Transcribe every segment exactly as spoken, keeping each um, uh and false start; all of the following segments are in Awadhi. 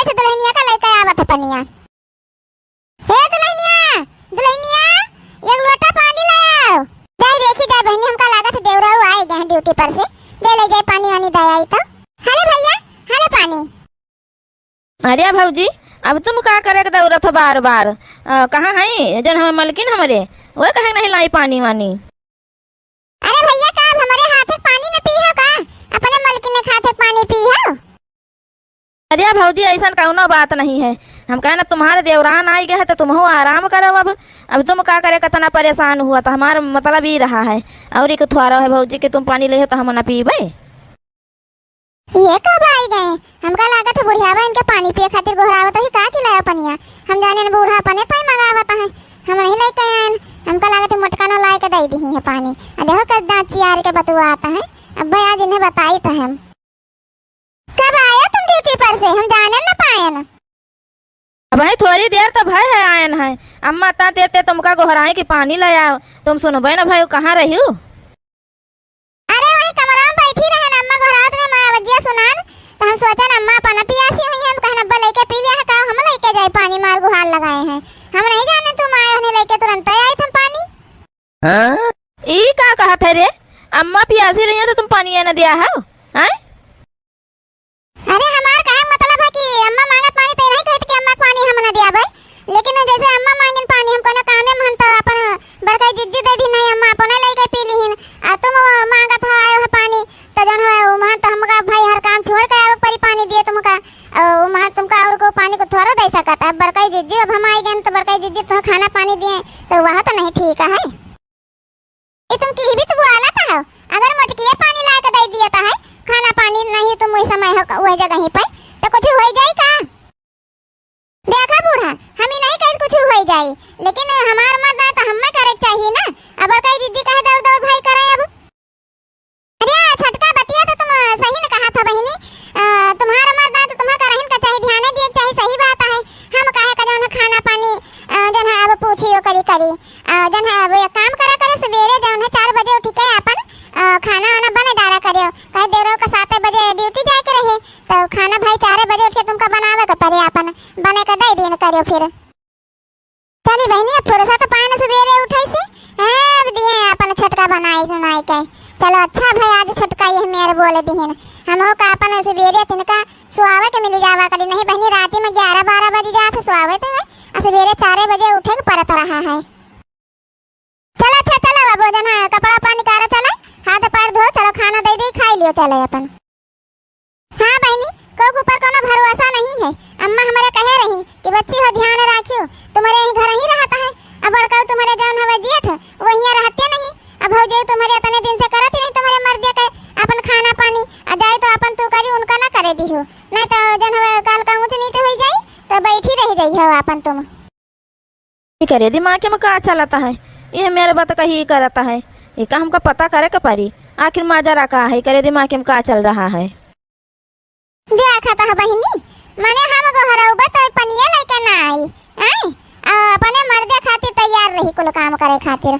दुलहिनिया का लइके आवत है पनिया। हे दुलहिनिया, दुलहिनिया, एक लोटा पानी लाओ। जाई देखी जाई बहिनी, हमका लागत है देवराऊ आइ गए हैं ड्यूटी पर से। दे ले जाई पानी वानी दे आई तो। हले भइया, हले पानी। अरे भौजी, अब तुम का करे के दौड़त हो बार बार? अ, कहाँ है जौन हमरे मलकिन हमरे? वो कहे नहीं लाई पानी वानी। अरे भइया, का अब हमरे हाथे क पानी न पीहो का? अपने मलकिन के हाथे क पानी पीहो? अरे भौजी, अइसन कउनो बात नहीं है। हम कहे ना, तुम्हारे देवरान आइ गए हैं तो तुमहू आराम करो। अब, अब तुम का करे, कतना परेशान हुआ, तो हमार मतलब ई रहा है। और एक थोड़ा है भौजी कि तुम पानी ले हो तो हम ना पीबे। ये कब आइ गए? हमका लागत है बुढ़ियावा इनके पानी पिए खातिर गोहरावत रही का कि लाओ पनिया। हम जाने न बूढ़ा अपने ताई मंगावत है, हम नहीं लइके आएन। हमका लागत है मोटका न लाइके दइ दिही है पानी। आ देखो कस दाँत चियार के बतुआत है। अब भाई आज इन्हें बताइत है हम। कब आया तुम ड्यूटी पर से? हम जाने न पाएन। अबहीं थोड़ी देर तो भय है आएन है। अम्मा ता ते, ते तुमका गोहराई कि पानी ले आओ, तुम सुनबे न भय, कहाँ रह्यू? अरे वही कमरा में बैठी रहेन, अम्मा गोहरात रहे, मैं आवाजिया सुनान, तो हम सोचेन अम्मा अपना पियासी हुई हैं, हम कहन अब्बा लइके पी लिया है, का हम लइके जाए पानी, मार गुहार लगाए हैं, हम नहीं जाने तुम आए हो, नहीं लइके तुरंत आए थे पानी। हाँ? ई का कहत है रे? अम्मा पियासी रही है तो तुम पानी न दिया है, हैं? अरे हमार कहे क मतलब है कि अम्मा मांगत पानी तो नहीं कहत कि अम्मा क पानी हम न दिया भाई, लेकिन जैसे अम्मा मांगिन पानी हम कोनो कामे में हन तो अपन बड़काई जिज्जी दे दी, नहीं अम्मा अपने लइके पी लीहिन, आ तुम मांगत हो आए हो पानी, तो जौन है उम्हन तो हमका भाई हर काम छोड़ के आवे परी पानी दिए तुमका, और उम्हन तुमका और को पानी को थोड़ा दे सकत है। बड़काई जिज्जी अब हम आइ गए तो बड़काई जिज्जी तुम्हें खाना पानी दिए तो वह तो नहीं ठीक है। ई तुम की भी तो बोलत हो, अगर मोटकिए पानी लाके दे दिया तो है, खाना पानी नहीं तुम वही समय हो, वही जगह ही पे, तो कुछ हो जाई का? देखा बूढ़ा, हम ही नहीं कही कुछ हो जाई, लेकिन हमार मर्द ना तो हमें करे के चाहिए ना। अब कही जिज्जी कहे दौड़ दौड़ भाई करे अब। अरे छोटका बतिया तो तुम सही न कहा था बहिनी, अ, तुम्हार मर्द ना तो तुम्हें करहिन का चाहिए, ध्यान दिए के चाहिए, सही बात है। हम काहे का जौन है खाना पानी, अ, जौन है अब पूछी ओ करी करी। आ, जन है, अब एक काम करा करे, सबेरे जौन है चार बजे उठ के आपन, आ, खाना वाना बने डारा करे। काहे देवरो का सात बजे ड्यूटी जाए के रहे, तो खाना भाई चार बजे उठ के तुमका बनावे के पड़े, आपन बने के दे दिन करे फिर। चली बहिनी, अब फुर्सत पाए न सबेरे उठे से, ए, अब दिए आपन छोटका बनाए सुनाए के। चलो अच्छा भाई, आज छोटका ये मेर बोले दिहिन, हमहू का आपन सबेरे तिनका सुआवे के मिल जावा करी, नहीं बहिनी, राती में ग्यारह बारह बजे जात है सुआवे तो है, आ सबेरे चार बजे उठे के पड़त रहा है। चलो, अच्छा, चलो बाबू, जन है, कपड़ा उपड़ा निकाला, चले, हाथ पैर धो, चलो, खाना दे दे, खाई लियो, चले अपन। हाँ बहिनी, को ऊपर कोनो भरोसा नहीं है। अम्मा हमारे कहे रही कि बच्ची हो, ध्यान राखियो, तुम्हारे यही घर ही रहता है। अब बड़काऊ तुम्हारे जौन हवे जेठ, वो हियाँ रहते नहीं। अब भौजी तुम्हारे इतने दिन से करत ही नहीं, तुम्हारे मर्दे के अपन खाना पानी, आ जाए तो अपन तू करी, उनका ना करे दिहो, नहीं तो जन हवे काल का ऊँच नीच हो जाई, तो बैठी रह जाई हो अपन तुम। एकरे दिमाग में का चलता है? यह मेरे बात कही करता है। ये का हमका पता करे के पड़ी, आखिर माजरा का है, एकरे दिमाग में का चल रहा है? देखा था बहिनी, माने हम गोहरउबा तो पनिया लेके ना आई, आए? आ, अपने मर्दे खातिर तैयार रही कुल काम करे खातिर,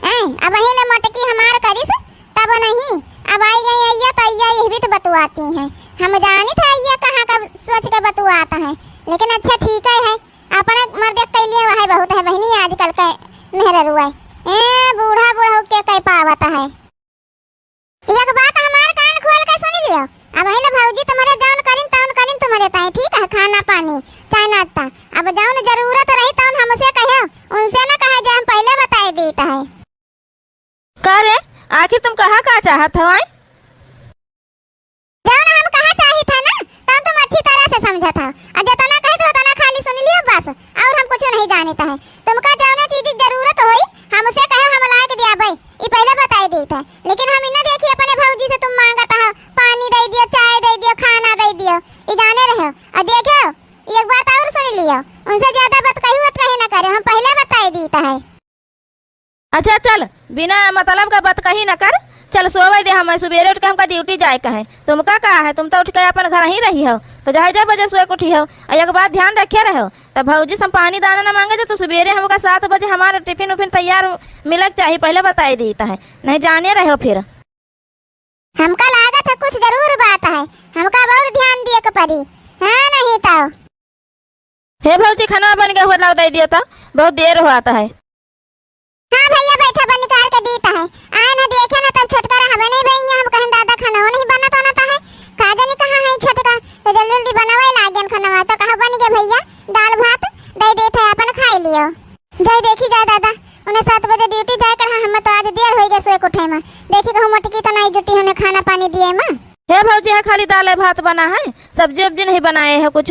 आए? अब वही ले मोटकी हमार करिस, तब नहीं, अब आई गई अइया तो अइया यह भी तो बतुआती हैं। हम जानी था अइया कहाँ का सोच के बतुआता है, लेकिन अच्छा ठीक है, है। अपने मर्दे के लिए वही बहुत है बहिनी, आजकल के मेहररुआ। ए, बूढ़ा बूढ़ऊ के कह पावत है। एक बात हमार कान खोल के सुन लियो, अब वही ना भौजी तुम्हारे जौन करिन तौन करिन तुम्हारे ताई, ठीक है, खाना पानी, चाय नाश्ता, अब जौन जरूरत रही तौन हमसे कहो, उनसे ना कहे जे हम पहले बताए देत है। का रे, आखिर तुम कहा का चाहत हो, आय? जौन हम कहा चाहित है ना, तौन तुम अच्छी तरह से समझत हो। और जितना कहित हो, उतना खाली सुन लियो बस, और हम कुछ नहीं जानित है। तुमका जौने चीज की जरूरत होई, हमसे कहे, हम लाए के दियाबे, ई पहले बताई देत है। लेकिन हम इन्हें देखी अपने भौजी से तुम मांगत हो, पानी दे दियो, चाय दे दियो, खाना दे दियो, ई जाने रहो। और देखो, एक बात और सुन लियो, उनसे ज्यादा बात कही, बात कही ना करे, हम पहले बताई देत है। अच्छा चल, बिना मतलब का बात कही न कर, चल सोवे दे हमें, सुबेरे उठ के हमका ड्यूटी जाए का है। तुमका का है, तुम तो उठ के अपन घर ही रही हो, तो जहाँ जब बजे सोए के उठी हो। और एक बात ध्यान रखे रहो, तब भौजी से हम पानी दाना न मांगे जो तू सुबेरे हमका सात बजे हमारा टिफिन उफिन तैयार मिले के चाहिए, पहले बताई देत है, नहीं जाने रहो फिर। हमका लागत है कुछ जरूर बात है, हमका बहुत ध्यान दिए के पड़ी। हाँ, नहीं तो। हे भौजी, खाना बन गया हुआ, लाओ दे दियो तो, बहुत देर होत है। हाँ भैया, बैठा, बनिकार के दीत है। आए ना देखे ना, तब छोटका रहबे नहीं भैया, हम कहेन दादा खाना नहीं बनत बनत है, का जानी कहाँ है छोटका, तो जल्दी जल्दी बनावे लागेन खाना, तो कहा बन गया भैया, दाल भात दे देत है, अपन खाई लियो। जाई देखी जाए दादा, उन्हें सात बजे ड्यूटी जाए के रहा, हम तो आज देर हो गया सोए के उठे में। देखी कहूँ मोटकी तो नहीं जुटी, उन्हें खाना पानी दिए में। हे भौजी, है खाली दाल भात बना है, सब्जी उब्जी नहीं बनाए है कुछ?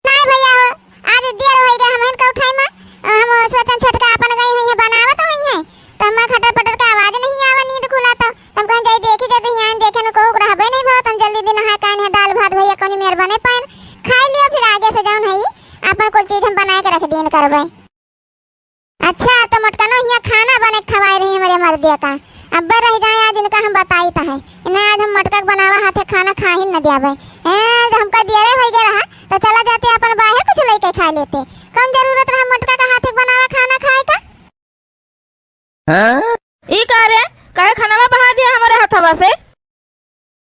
नहीं भैया हो, आज देर हो गया, हम इनका उठाई में, हम सोचन छोटका अपन गई हुई है, बनावत हुई है, तो हमें खटर पटर का आवाज नहीं आवा, नींद खुला तो हम कहें जाई देखी, जब यहाँ देखे न को रहबे नहीं भवत, हम जल्दी दिन है कान है दाल भात भैया कौनी मेर बने पाएन, खाई लियो, फिर आगे से जौन है अपन कुल चीज हम बनाए के रख दीन करबे। अच्छा, तो मोटका नो हियाँ खाना बने के खवाए रही हमारे मर्दिया का। अब्बे रह जाए आज इनका हम बताई त है। इन्हें आज हम मोटका के बनावा हाथे खाना खा ही न दियाबे। ए, जब हमका दियरे होई गए रहा, तो चला जाते अपन बाहर कुछ लेके खा लेते। कौन जरूरत रहा मोटका का हाथे बनावा खाना खाए का? हाँ? ई का रे? काहे खानावा बहा दिया हमारे हथवा से?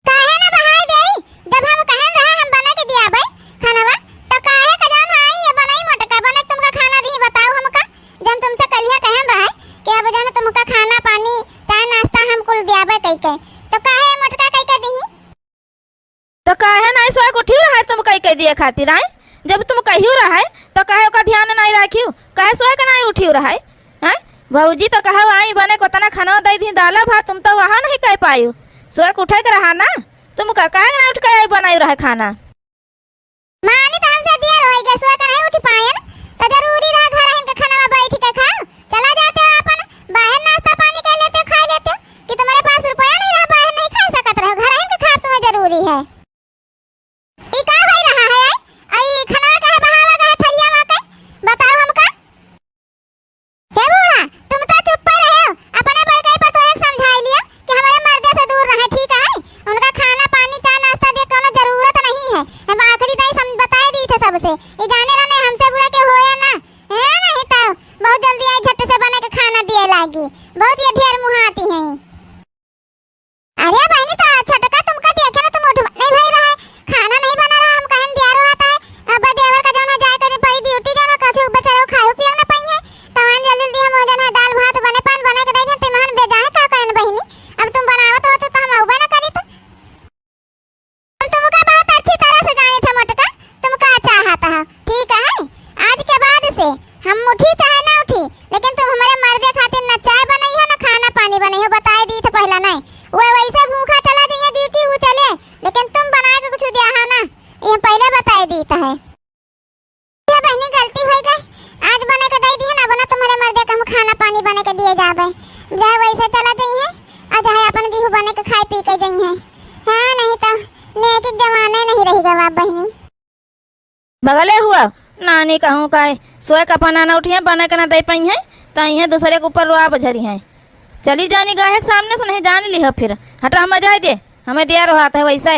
काहे ना बहाई देई? जब हम कहन रहे हम बना के दियाबे खानावा, तो काहे का जान है ये बनाई मोटका, बने तुमका खाना दी, बताओ हमका। जब तुमसे कलिया कहन रहे कि अब जौन तुमका खाना पानी, चाय नाश्ता हम कुल दियाबे कई के, तो काहे मोटका कई के दी? तो काहे नाहीं सोए के उठी रहा है तुम कई के दिए खातिर, आए? जब तुम कहियो रहा है, तो काहे ओका ध्यान नाहीं राखियो? काहे सोए के नाहीं उठियो रहा है? हैं? भौजी तो कहा आई बने को तना खाना दे दी, दाला भात, तुम तो वहाँ नहीं कह पायो। सोए के उठे के रहा ना, तुम का काहे ना उठ के आई बनाई रहा है खाना? मानी तो हमसे देर होई गए, सोए के नहीं उठ पायन, तो जरूरी रहा घर हिन के खाना में बैठ के खाओ। चला जाते हो अपन बाहर नाश्ता पानी कर लेते, खा लेते, कि तुम्हारे पास रुपया नहीं रहा, बाहर नहीं खा सकत रहो, घर हिन के खाब तुम्हें जरूरी है। ई का होई रहा है? आई खाना का है बहावा का है थरिया में के? बताओ हमका। हे बूढ़ा, तुम तो चुप्पे रहे हो। अपने बड़काई पर तो एक समझाई लियो कि हमारे मर्दे से दूर रहे, ठीक है? उनका खाना पानी चाय नाश्ता दे कोनो जरूरत नहीं है। हम आखिरी दाई सम-, बताए दी थे सबसे। ये जाने रहने हमसे बुरा के होए ना। ए, नहीं तो बहुत जल्दी आई झट से बने के खाना दिए लागी। बहुत ये ढेर मुहाती हैं। अरे बहनी, तो छोटका तुमका देखे ना, तुम उठ नहीं भई रहे, खाना नहीं बना रहा, हम कहन दिया रहा था। अब देवर का जौन है जाए करे पड़ी ड्यूटी, जौन है कछु बेचारा खाए पिए ना पाई है, तो आन जल्दी जल्दी हम जौन है दाल भात बने पान बना के दे देते, महन बेजाए का करन बहनी, अब तुम बनावत हो तो, तो हम अउबे ना करी तो। हम तुमका बहुत अच्छी तरह से जाने थे मोटका, तुम का चाहत हो, ठीक है? आज के बाद से हम उठी चाहे ना उठी, लेकिन तुम हमारे मर्दे खातिर ना चाय बनई हो, ना खाना पानी बनई हो, बताए दी थे पहला नहीं। वो वैसे भूखा चला जाइए ड्यूटी, वो चले, लेकिन तुम बना के कुछ दिया हो ना, ये हम पहले बताए दी थे। ये बहनी गलती होई गई, आज बने के दे दी है ना, बना तुम्हारे मर्दे का हम खाना पानी बने के दिए जाबे, चाहे वैसे चला जाइए और चाहे अपन गेहूं बने के खाए पी के जाइए। हाँ, नहीं तो नेकी के जमाने नहीं रही गवा बहनी। बगले हुआ, नानी कहूँ का है, सोए का पना ना उठिए, बने के ना दे पाई है, तो इहे दूसरे के ऊपर रोआ बझरी है। चली जानी गाहे के सामने से, नहीं जान ली हो फिर। हटा, हम जाए दे, हमें दिया रोहात है वैसे।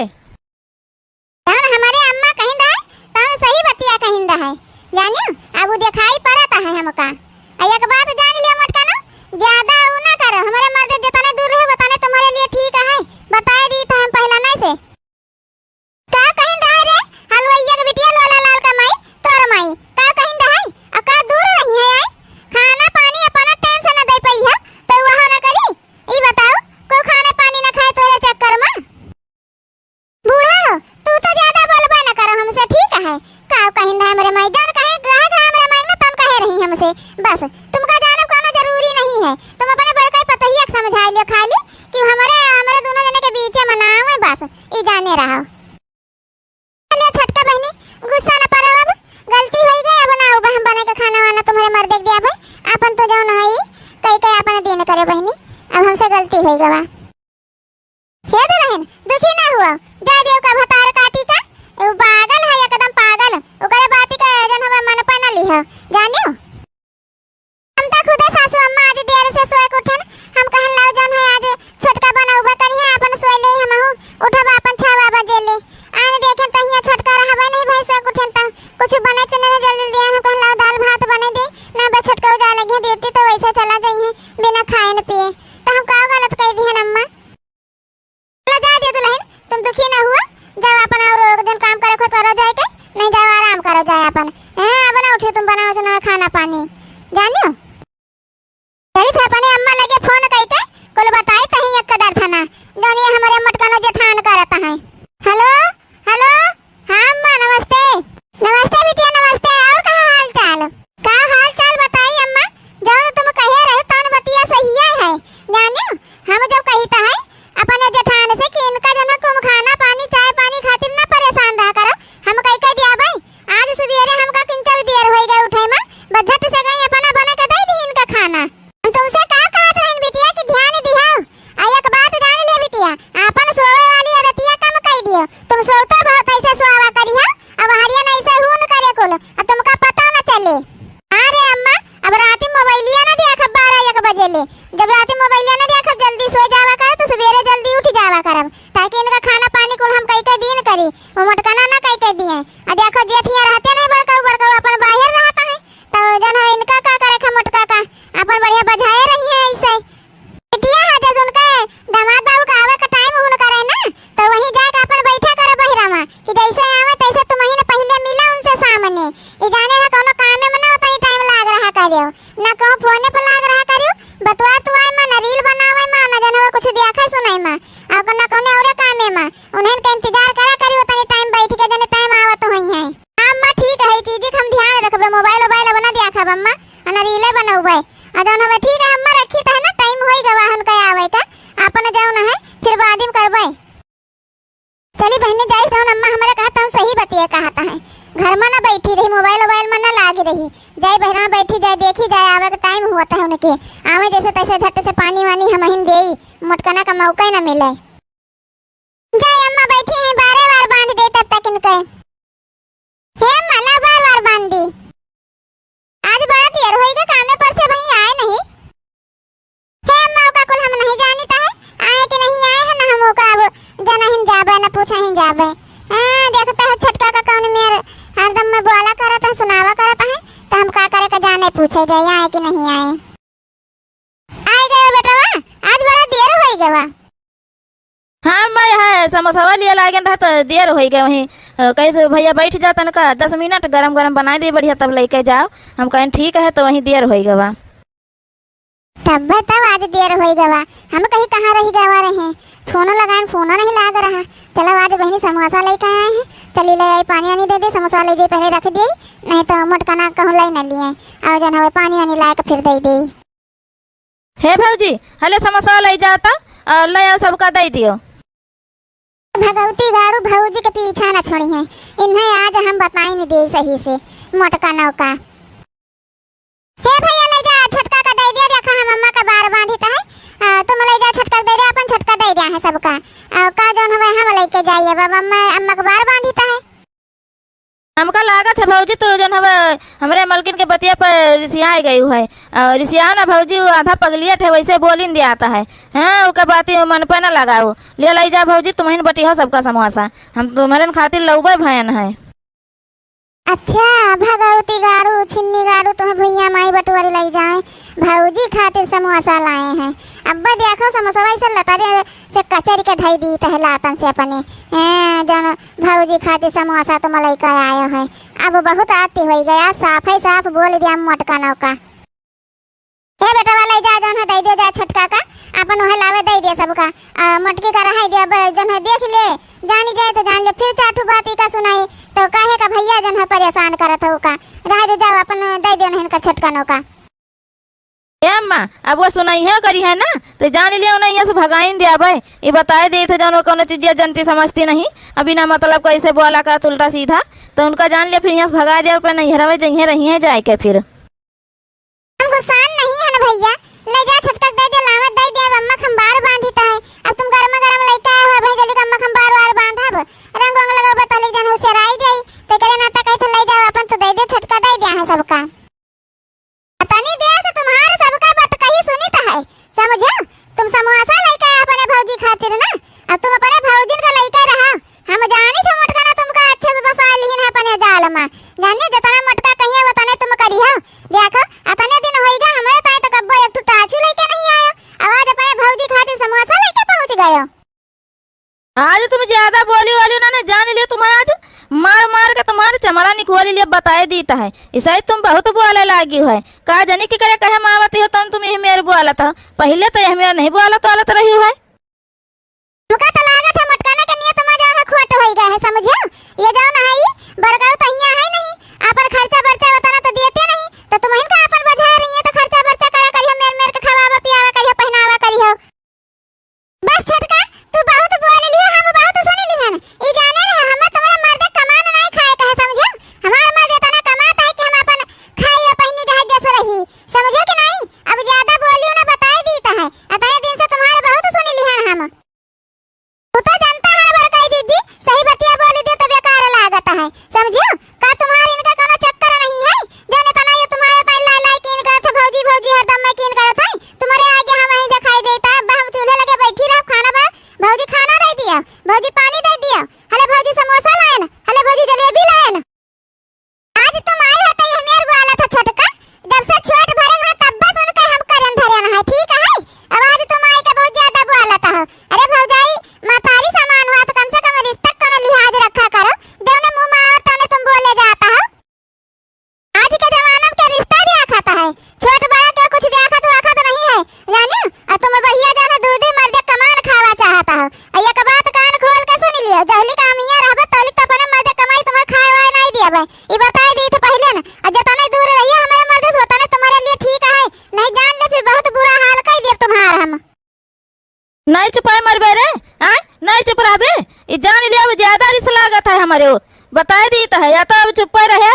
तहन हमारे अम्मा कहिन रहे, तहन सही बतिया कहिन रहे। जानियो, अब उ दिखाई पड़त है हमका। आ एक बात जान लियो मोटका ना, ज्यादा उ ना करो, हमारे मर्द जितने दूर रहे, उतने तुम्हारे लिए ठीक है। बताए दी तो हम पहला नहीं से। का कहिन रहे रे, हलवैया के बिटिया लोला लाल का माई, तोर माई, का कहिन रहे? आ का दूर रही है आई? खाना पानी अपना टाइम से ना दे पाई है, तो वहाँ ना करी? ई बताओ, को खाना पानी ना खाए तोरे चक्कर में? बूढ़ा हो, तू तो ज्यादा बोलबा ना करो हमसे, ठीक है? का कहिन रहे हमरे माई, जौन कहे, कहे था हमरे माई ना, तौन कहे रही हमसे। बस, तुमका जाने कोनो जरूरी नहीं है। तुम अपने बड़का पतोहिया के समझा लियो खाली कि हमरे, हमरे दोनों जने के बीचे में ना आवे, बस, ई जाने रहो। अरे छोटका बहनी, गुस्सा न पड़ो, अब गलती होई गई, अब ना आउबे हम बने के खाना वाना तुम्हारे मर्दे के दियाबे, अपन तो जौन है, कई कई अपन दिन करे बहनी, अब हमसे गलती होई गवा। हे दुल्हन, दुखी ना हुआ, जा देव का भतार काटी का, उ पागल है, एकदम पागल, ओकरे बाती के जन हमें मन पे ना लिहा, जानियो। हम तो खुदे सासू अम्मा आज देर से सोए के उठन, हम कहन लाओ जौन है आज छोटका बनउबे करिहे, अपन सोए ले हमहू उठब अपन छवा बजे ले। आन देखें तो हियाँ छोटका रहबे नहीं भाई, सोए के उठन तो कुछ बने चुने न जल्दी जल्दी, हम कहन लाओ दाल भात बने दे, ना बे छोटका जा लगे ड्यूटी तो वैसे चला जाइए बिना खाए न पिए, तो हम का गलत कह दिहन अम्मा? चलो जाए दे दुल्हन, तुम दुखी ना हुआ, जाओ अपन और जन काम करे को करो जाए के, नहीं जाओ आराम करो जाए तुम सोता बहुत ऐसे सोवा करिहा, अब हरिया नहीं से हून करे कुल, अब तुमका पता न चले। अरे अम्मा, अब राती मोबाइलिया न देखब बारह एक बजे ले। जब राती मोबाइलिया न देखब, जल्दी सो जावा करब, तो सुबेरे जल्दी उठ जावा करब, ताकि इनका खाना पानी कुल हम कई के दीन करी, वो मोटकना ना कई के दिए। आ देखो, जेठिया रहते नहीं बड़काऊ, बड़काऊ अपन बाहर रहता है, तो जन है इनका का करे खा मोटका का, अपन बढ़िया बजाए रही है ऐसे। बिटिया है, जब उनके दामाद बाबू का आवे का टाइम हुन करे ना, तो वहीं जाके अपन बैठा करे बहिरा मा, कि जैसे आवे तैसे तुम ही न पहिले मिला उनसे सामने। ई जाने ना कौनो कामे में ना उतनी टाइम लाग रहा करियो, ना कहूँ फोने पर लाग रहा करियो। बतवा तू आए मा, ना रील बनावे मा, ना जने वो कुछ देखा सुनाई मा, और ना कौने औरे कामे मा। उन्हें के इंतजार करा करियो, उतनी टाइम बैठ के जने टाइम आवत हुई है। हाँ अम्मा, ठीक है, ई चीजी के हम ध्यान रखबे, मोबाइल वोबाइल अब ना देखब अम्मा, आ ना रीले बनौबे। आ जौन हवे, ठीक है अम्मा, रखी त है ना, टाइम होई गवा हन के आवे का, आपन जौन है फिर बाद में करबे। चली बहिनी, जाई जौन अम्मा हमरे कहत हन, सही बतिया कहत है, घर में ना बैठी रही, मोबाइल वोबाइल में ना लागी रही, जाई बहरा बैठी जाए, देखी जाए, आवे का टाइम हुआ है उनके, आवे जैसे तैसे झट से पानी वानी हम हिन देई, मोटकना का मौका ही ना मिले। जाए अम्मा बैठी हैं, बारे बार बांध दे तब तक इनके। हे अम्मा, ला बार बार बांध दी। आज बड़ा देर होई के कामे पर से वहीं आए नहीं। हे अम्मा, ओका कुल हम नहीं जानित है, आए कि नहीं आए है, ना हम ओका अब जाना ही जाबे, ना पूछा ही जाबे। हाँ, देखता है छोटका का कौन मेर हरदम में बोला करत है, सुनावा करत है, तो हम का करे के जाने पूछे जाए, आए कि नहीं आए। आइ गयो बेटवा, आज बड़ा देर होइ गवा। हाँ, मैं है समोसवा लिए लागन रहा तो देर होइ गए वहीं। अ, कैसे भैया बैठ जा तनका दस मिनट, गरम गरम बनाइ दे बढ़िया, तब लइके जाओ। हम कहें ठीक है, तो वहीं देर होइ गवा। तब तब आज देर होइ गवा, हम कहीं कहाँ रहि गवा रहे, फोनो लगाएन, फोनो नहीं लाग रहा। चलो आज बहिनी समोसा लइके आए हैं, चली ले आई, पानी वानी दे दे, समोसा ले जाई पहले रख दिए, नहीं तो मोटकना कहूँ लाई न लिए, और जन हवे पानी वानी लाए के फिर दे दे। हे भौजी, हले समोसा लइ जाता और लइ आओ, सबका दइ दियो। भगवती गाड़ू भौजी के पीछा न छोड़ी है, इन्हें आज हम बताइन दे सही से मोटका नौका। हे भैया, लइ जा छोटका का दइ दिया, देखा हम अम्मा का बार बांधित है, आ, तुम लइ जा छोटका का दइ दिया, अपन छोटका दइ दिया है सबका। आ, का जौन हवे हम लइके जाइए, अब अम्मा, अम्मा का बार बांधित है। हमका लागत है भौजी, तू जौन हवे हमरे मलकिन के बतिया पर रिसियाइ गई है। और रिसिया ना भौजी, वो आधा पगलियट है, वैसे बोलिन दियात है। हाँ, ओकर बाती मन पे ना लगाओ। ले लइ जा भौजी, तुमहिन बटिहो सबका समोसा, हम तुम्हरे खातिर लउबे भयन है। अच्छा, भगवती गाड़ू, छिन्नी गाड़ू, तुम्हें भुइया माई बटुअरी लइ जाए, भौजी खातिर समोसा लाए हैं। अब्बा देखो, समोसा ऐसे लतारे से कचर के धई दी तह लातन से अपने। हैं, जौन भौजी खातिर समोसा तुम लइके आयो है। अब बहुत आती होइ गया, साफ है साफ बोल दिया मोटका नौका। हे बेटवा, लइ जा, जौन है दइ दियो जा छोटका का, अपन वह लावे दइ दियो सबका। आ, मोटकी का रहाई दियो, अब जौन है देख ले, जानी जाए तो जान ले, फिर चार ठो बात इका सुनाई, तो काहे का भैया जौन है परेशान करत हो का, रह दे जाओ, अपन दइ दियो नहीं इनका छोटका नौका। ए अम्मा, अब वो सुनइहे करिहे ना, तो जान लियो ना, यहाँ से भगाइन दियाबे। ये बताए देत है, जौन वो कौनो चीजिया जनती समझती नहीं, अब बिना मतलब कैसे बोला करत उल्टा सीधा, तो उनका जान लियो, फिर यहाँ से भगाइ दिया, अपने नैहरवे जइहे रहिहे जाइके फिर। हम गुस्सान नहीं है ना भैया, लइ जा छोटका दइ दे, लावत दइ दे, अब अम्मा खम्बार बांधित है, अब तुम गरमा गरम लइके आए हो, भाई जल्दी अम्मा खम्बार वार बांधब, रंग वंग लगाओ, बता ले जन होशियाराई जाई, तो करे ना तकाई तो लइ जाओ, अपन तो दइ दे, छोटका दइ दिया है सबका। तनी देर से तुम्हारे सबका बात कही सुनित है, समझो? तुम समोसा लइके आए अपने भौजी खातिर ना, अब तुम अपने भौजिन का लइके रहा। हम जानी थे मोटका ना तुमका अच्छे से बसा लिहिन है अपने जाल मा। जानियो जितना मोटका कहिए उतने तुम करिहो। देखो, अतने दिन होइगा हमरे ताई तो कब्बो एक ठो टाफी लइके नहीं आयो। अब आज अपने भौजी खातिर समोसा लइके पहुँच गयो। आज तुम ज्यादा बोली वाली ना, ना जान लियो, तुम्हारे आज मार मार के तुम्हारे चमड़ा निकोल लिया, बताए दीत है। इसे तुम बहुत बोले लागी हो। का जनी की करे कहे मावती हो, तन तुम यही मेर बोलत हो। पहिले तो यह मेर नहीं बोलत, बोलत रही हो। तुमका तो लागत है मोटकना के नियत मा जौन है खोट होई गए है, समझो? ये जौन है, ई बड़काऊ तो हियाँ है नहीं, आपन खर्चा बर्चा उतना तो देते नहीं, तो तुम इनका आपन बझाए रही है, तो खर्चा बर्चा करा करियो, मेर मेर के खवावा पियावा करियो, पहनावा करियो। बस छोटका, तू बहुत बोल लियो, हम बहुत सुन लिहन। ई जाने रहो, हम तुम्हारे मर्द कमान नहीं खाए कहे, समझो? हमार मर्द इतना कमाता है कि हम अपन खाई और पहनी जहाज जैसे रही, समझो कि नहीं? अब ज्यादा बोलियो ना, बताए दीत है, इतने दिन से तुम्हारे बहुत सुन लिहन हम। तू तो जानता है बड़काई जीजी, सही बतिया समोसा लायन, हले भौजी जलेबी लायन। आज तुम आई हो तो ये हमें बोला था छोटका, जब से छोट भरे हैं तब बस उनका हम करन धरन है, ठीक है? अब आज तुम आई के बहुत ज्यादा बोलत हो। अरे भौजाई, मतारी समान हुआ तो कम से कम रिश्ता को ना लिहाज रखा करो, जौने मुंह में आवत तौने तुम बोले जाता हो। आज के जमाना में के रिश्ता दिया खाता है, छोट बड़ा के कुछ दिया खाता, हुआ खाता नहीं है, जानियो? और तुम भैया जाने दू दू मर्दे कमान खावा चाहता हो। आ एक बात कान खोल के सुन लियो, जहली का हम हियाँ रहबे, तहली तो अपने मर्दे कमाई तुम्हें खाए वाए नहीं दियबे। ई बताई दी तो पहले न, आ जतने दूर रहिए हमारे मर्दे से, उतने तुम्हारे लिए ठीक है, नहीं जान ले फिर बहुत बुरा हाल कर दिए तुम्हारा हम। नहीं चुपाए मरबे रे, हाँ? नहीं चुप रहबे? ई जान लिया, अब ज्यादा रिस लागत है हमारे वो। बताई दी तो है, या तो अब चुप्पे रहे।